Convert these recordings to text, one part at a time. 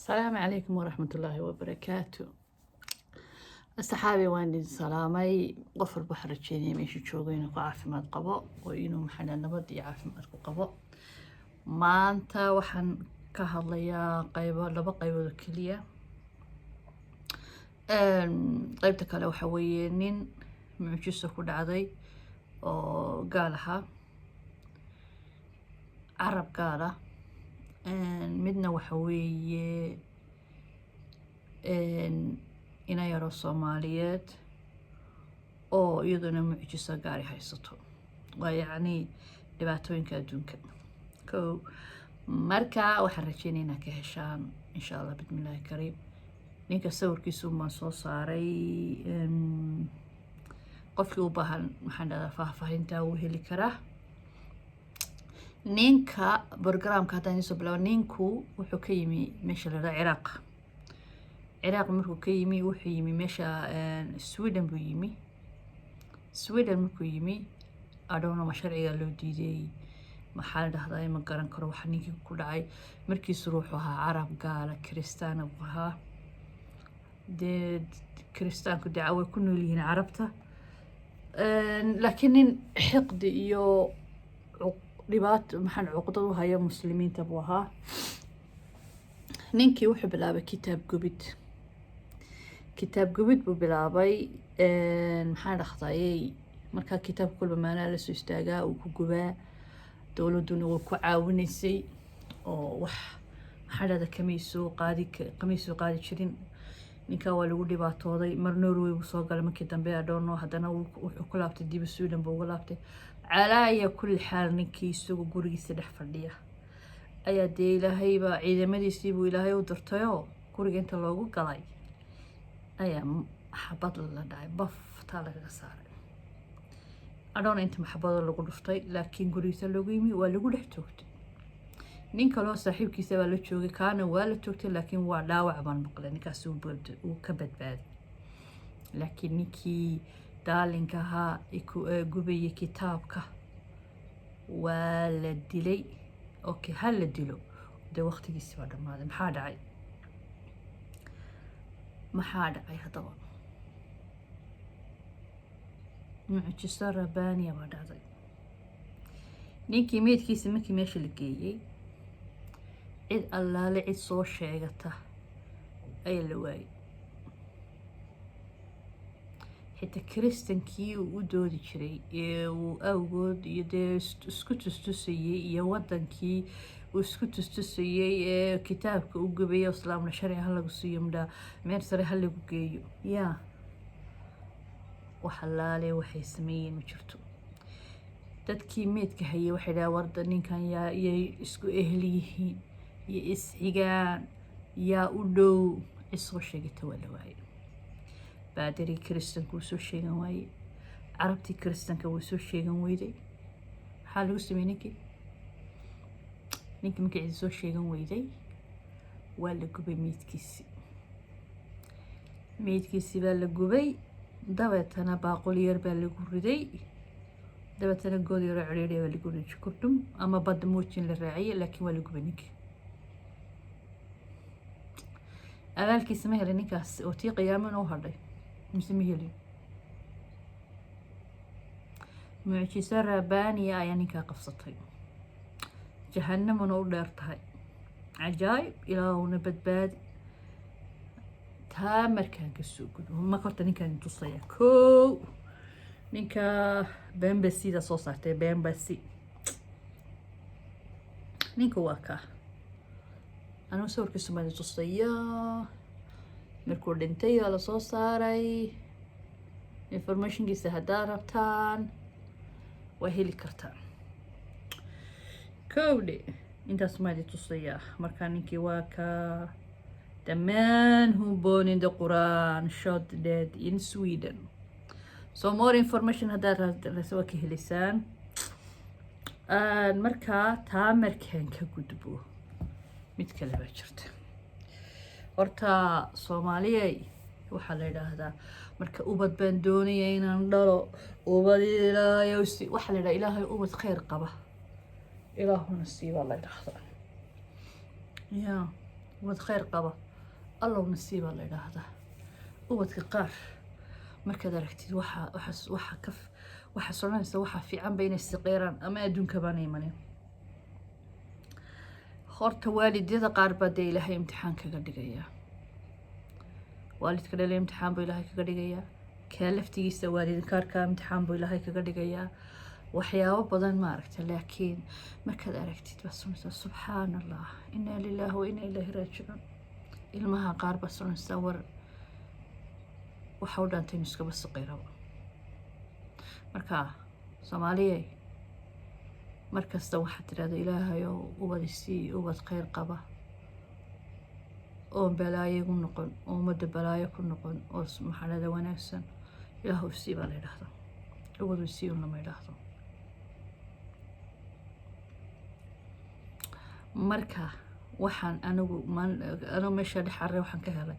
Asalaamu calaykum waraxmatullaahi wabarakaatu. Asxaabi, waan idin salaamay. Qof walba waxaan rajeynaya meesha joogo inuu ku caafimaad qabo oo inuu maxaa nabad iyo caafimaad ku qabo. Maanta waxaan ka hadlayaa qaybo, laba qaybood oo keliya. Qaybta kale waxa weeye nin mucjiso ku dhacday oo gaal ahaa, Carab gaal ah. Midna waxa weeye ina yaro Soomaaliyeed oo iyaduna mucjiso gaari haysato. Waa yacni dhibaatooyinka adduunka ko. Marka waxaan rajeynaya inaad ka heshaan, insha Allah, bismillaahi kariim. Ninka sawirkiisu baan soo saaray. Qofkii u baahan, maxaan dhahdaa, faahfaahinta wuu heli karaa. Ninka programka haddaan idiin soo bilaabo, ninku wuxuu ka yimi meesha la dhahdo Ciraaq. Ciraaq markuu ka yimi, wuxuu yimi meesha Sweden buu yimi. Sweden markuu yimi, adhowna ma sharciga loo diiday, maxaa la dhahdaa, ma garan karo waxa ninkii ku dhacay. Markiisu wuxuu ahaa Carab gaala, Kiristaana buu ahaa. Dee Kiristaanku dee way ku nool yihiin Carabta, laakiin nin xiqdi iyo dhibaato, maxaan, cuqdad u haya Muslimiinta buu ahaa. Ninkii wuxuu bilaabay kitaab gubid. Kitaab gubid buu bilaabay. Maxaan dhakhdayay, markaa kitaabka kolba maalaa lasoo istaagaa, uu ku gubaa. Dowladduna way ku caawinaysay oo wax, maxaa dhahda, kamay soo qaadi jirin. Ninkaa waa lagu dhibaatooday. Mar Norway buu soo galay markii dambe, adhoono haddana wuxuu ku laabtay diba, Sweden buu uga laabtay. Calaaya kulli xaal, ninkii isagoo gurigiisa dhex fadhiya ayaa dee Ilaahaybaa ciidamadiisii buu Ilaahay u dirtayoo guriga inta loogu galay ayaa xabad la dhacay, baftaa lagaga saaray. Adhoona inta maxabado lagu dhuftay, laakiin gurigiisa loogu yimi, waa lagu dhex toogtay. Nin kaloo saaxiibkiisa baa la joogay, kaana waa la toogtay, laakiin waa dhaawac baan maqlay. Ninkaas uu ka badbaaday, laakiin ninkii daalinka ahaa ee gubayay kitaabka waa la dilay. Okay, ha la dilo dee, waqtigiisi baa dhammaaday. Maxaa dhacay? Maxaa dhacay haddaba? Mucjiso rabbaaniya baa dhacday. Ninkii meydkiisa markii meesha la geeyey, cid allaale cid soo sheegata ayaa la waayay. Xitaa Kiristankii uu u doodi jiray ee uu awgood iyo dee isku tustusayey iyo wadankii uu isku tustusayey ee kitaabka u gubayo, islaamna sharci ha lagu siiyo, midhaa meel sare ha lagu geeyo, yaa wax allaale waxay sameeyeen ma jirto. Dadkii meydka hayay waxay dhaha, warda ninkan yaa iyay isku ehel yihiin iyo isxigaan, yaa u dhow? Cid soo sheegata waa la waayay. Baadarii Kiristanka wuu soo sheegan waayey, Carabtii Kiristanka wuu soo sheegan weyday. Maxaa lagu sameeyey ninkii? Ninkii markii cidi soo sheegan weyday, waa la gubay meydkiisi. Meydkiisi baa la gubay, dabeetana baaquli yar baa lagu riday, dabeetana good yaroo cidhiidhi baa lagu riday, kurdhum ama badda muujin la raaciyay, laakiin waa la gubay ninkii. Abaalkiisa ma helin ninkaas oo tii qiyaamana u hadhay mise ma helin? Mucjiso rabbaaniya ayaa ninkaa qabsatay, jahanamana u dheer tahay. Cajaayib, Ilaahuna badbaadi. Taa markaan kasoo gudbo, marka horta ninkaan tusaya kow, ninka bembasida soo saartay, bembasi. Ninka waa kaa, anigu sawirkiisu baan tusaya. Markuu dhintay waa lasoo saaray. Informationkiisa haddaad rabtaan waa heli kartaan. Kowdhe, intaas maa idi tusayaa. Markaa ninkii waa kaa, the man who born in the Quran shot dead in Sweden. So more information haddaad rabto waa ka helaysaan. Markaa taa markaan ka gudbo, mid kale baa jirta. Horta Soomaaliyay, waxaa la yidhaahdaa marka ubad baan doonaya inaan dhalo, ubad Ilaahay, waxaa la yidhaha Ilaahay ubad khayr qaba Ilaahuna siibaa la yidhaahdaa. Ya. Ubad khayr qaba Allow nasiibaa la idhaahdaa. Ubadka qaar markaad aragtid, waxa ka waxaa soconaysa, waxaa fiicanba inay siqeeraan ama adduunka baana imanin. Horta waalidyada qaar baa dee Ilaahay imtixaan kaga dhigayaa. Waalidka dhale imtixaan buu Ilaahay kaga dhigayaa. Kaa laftigiisa waalidinkaarka imtixaan buu Ilaahay kaga dhigayaa, waxyaabo badan ma aragta. Laakiin markaad aragtid baad sonaysaa, "Subxaan Allah, inaa lillahi wa inaa ilaahi raajicuun." Ilmaha qaar baad sonaysaa, war waxa u dhaantay inu iskaba siqiraba. Marka Soomaaliyey, markasta waxaad tidhahda, "Ilaahayow, ubad isii, ubad khayr qaba oon balaayo igu noqon, oo ummadda balaayo ku noqon, oo maxalada wanaagsan Ilaahu isii," baa la yidhaahdaa. Ubadu isii un lama yidhaahdo. Marka waxaan anigu anigu meesha dhex carray, waxaan ka helay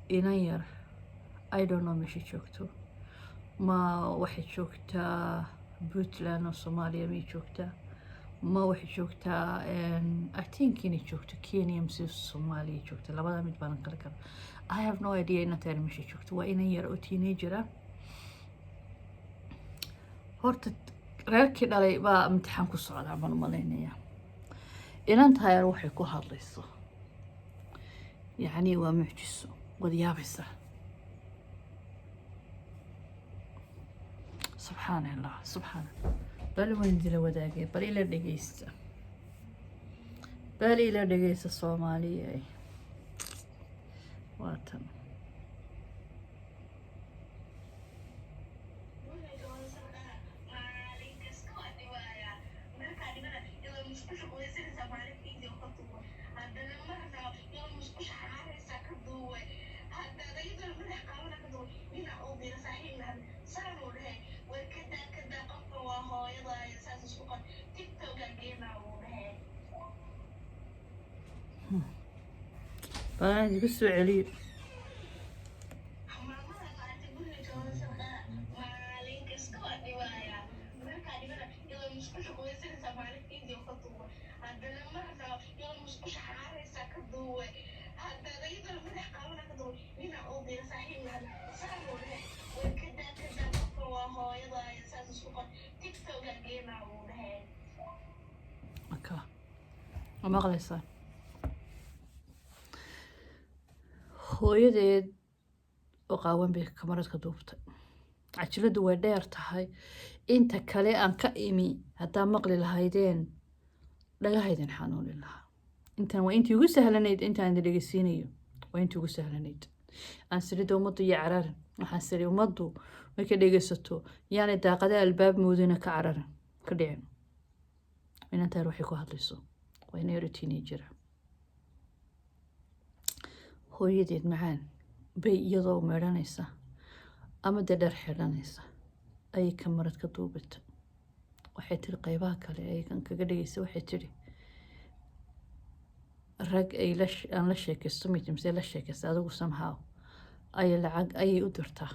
inan yar. I don't know meeshay joogto. Ma waxay joogtaa Puntland oo Soomaaliya miyay joogtaa? Ma waxay joogtaa, I think inay joogto Kenya mise Soomaaliya joogta, labada mid baanan kala kara. I have no idea inantaani meeshay joogto. Waa inan yar oo teenager ah. Horta reerkii dhalay baa imtixaan ku socdaa baan umalaynayaa. Inantaa yar waxay ku hadlayso, yacni, waa mucjiso, waad yaabaysaa. Subxaan Allah, subxaan. Bal waan idila wadaagay, bal ila dhegeysta, bal ila dhegeysta, Soomaaliya. Waa tan. Maalin kasta waa dhibaaya. Markaa dhibana iyadoo musqusha qubaysanaysaa maalin video ka duubay. Haddana marna iyadoo musqusha xaaraysaa ka duubay. Haddana iyadoo madax qaabana ka duubay. Nina uu dira saaxiib lahan saan uu dhahay, "War kadaa, kadaa, qofka waa hooyadaaya, saas isku qor, TikToka geenaa," uu dhahay. Bal aan idigu soo celiyo. Maamada maaragtay guriga joogaysa dhaha, maalin kasta waa dhibaaya. Markaa dhibana iyadoo musqusha qubaysanaysaa maalin video ka duubay. Haddana marna iyadoo musqusha xaaraysaa ka duubay. Haddana iyadoo madax qaabana ka duubay. Nina uu dira saaxiib lahan saan uu dhahay, "War kadaa, kadaa, qofka waa hooyadaaya, saas isku qor, TikToka geenaa," uu dhahay. Marka ma maqlaysaa hooyadeed oo qaawan bay kamaradka duubtay. Cajiladdu way dheer tahay. Inta kale aan ka imi haddaa maqli lahaydeen, dhagahaydin xanuuni lahaa. Intan waa intii ugu sahlanayd. Intaan idin dhegeysiinayo waa intii ugu sahlanayd. Aan sirida ummaddu iyo cararin, waxaan siri ummaddu markay dhegeysato yaanay daaqada albaab moodina ka cararin, ka dhicin. Inantaan waxay ku hadlayso waa ina yaro teenager. Hooyadeed macaan bay iyadoo meedhanaysa ama dee dhar xidhanaysa ayay kamarad ka duubata. Waxay tiri qaybaha kale ay kan kaga dhigaysa, waxay tiri rag ay la aan la sheekaysto mise la sheekaysta adigu somehow ayay lacag ayay u dirtaa.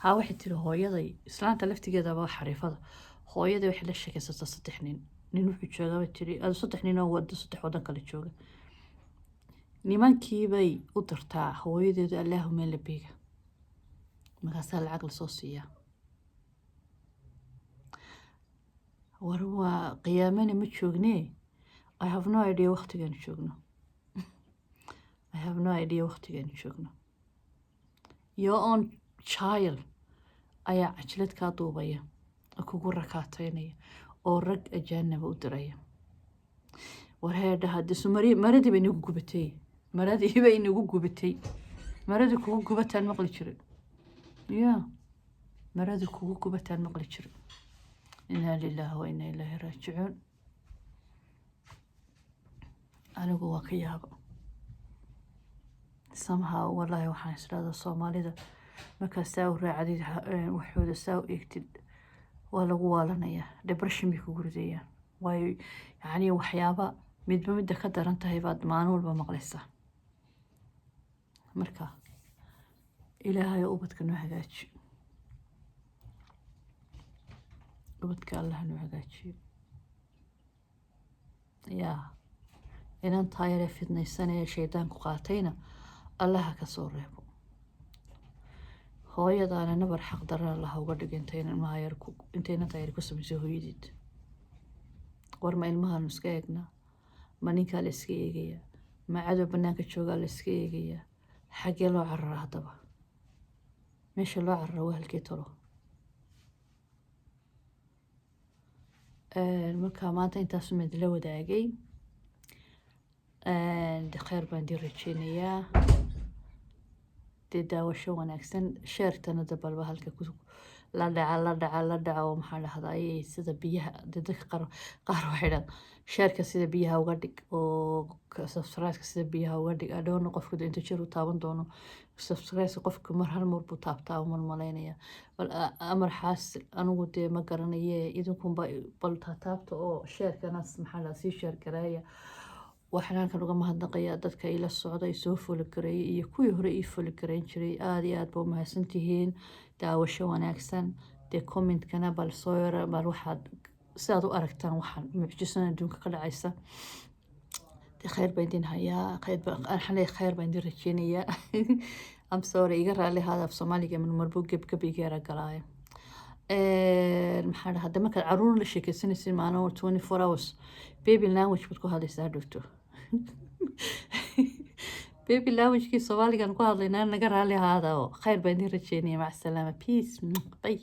Haa, waxay tiri hooyaday, islaanta laftigeedaba xariifada, hooyaday waxay la sheekaysataa saddex nin. Nin wuxuu joogaa, bay tiri, adu saddex nin oo wado saddex waddan kale jooga. Nimankiibay u dirtaa hooyadeedu allaahuma labiga, markaasaa lacag lasoo siiyaa. War waa qiyaamana ma joognee. I have no idea waqtigaan joogno. I have no idea waqtigaan joogno. Your own child ayaa cajlad kaa duubaya oo kugu rakaataynaya oo rag ajaanaba u diraya. War heedha, hadde sumari maradii bay inagu gubatay, maradii bay inagu gubatay. Maradii kugu gubataan maqli jiray ya, maradii kugu gubataan maqli jiray. Inaa lilaahi wa inaa ilaahi raajicuun. Anigu waa ka yaaba somehow. Wallaahi, waxaan isdhahdaa Soomaalida markaa saa u raacdid, waxooda saa u eegtid, waa lagu waalanayaa, depression bay kugu ridayaan. Waayo, yacni, waxyaaba midba midda ka daran tahay baad maalin walba maqlaysaa. Marka Ilaahay ubadka noo hagaajiyo, ubadka Allah noo hagaajiyo. Yaa Inantaa yaree fidnaysan ee shaydaanku qaatayna Allaha ka soo reebo. Hooyadaana nabar xaq darana Allaha uga dhigo intayna ilmaha yar ku intay inantaa yar ku samaysay hooyadeed. War ma ilmahaanu iska eegnaa? Ma ninkaa la iska eegayaa? Ma cadow banaanka joogaa la iska eegayaa? Xaggee loo cararaa haddaba? Meesha loo carara waa halkee talo? Marka maanta intaas uma idinla wadaagay. Kheyr baan idin rajeynayaa, dee daawasho wanaagsan. Share-tana dabalba halka ku la dhaca, la dhaca, la dhaca. Oo maxaa dhahdaa, sida biyaha dee dadka qaar waxay dhahaan share-ka sida biyaha uga dhig oo subscribe-ka sida biyaha uga dhig. Adhowna qofku dee inta jir u taaban doono subscribe-ka, qofka mar hal mar buu taabtaa uman malaynaya. Bal amar xaasil anigu dee ma garanaye, idinkunba bal taataabta oo share-kana, maxaa dhahaa, sii share gareeya. Waxaan halkan uga mahadnaqayaa dadka ila socday, soo follow gareeyay iyo kuwii hore ii follow gareyn jiray. Aada iyo aad ba umahadsantihiin. Daawasho wanaagsan. Dee comment-kana bal soo yara, bal waxaad sidaad u aragtaan waxaan mucjisan adduunka ka dhacaysa. Dee khayr baan idin hayaa, khayr baan waxaan leeyahay, khayr baan idin rajeynayaa. I'm sorry, iga raalli ahaada, af Soomaaliga marmarbuu gebgeb iga yara galaayo. Maxaa dhahaa, markaad caruur la sheekeysanaysid maalin 24 hours baby language baad ku hadlaysaa. Hadhowto baby language-kii Soomaaligan ku hadlaynaa, naga raalli ahaada oo khayr baan idin rajeynaya. Maca salaama, peace, bye.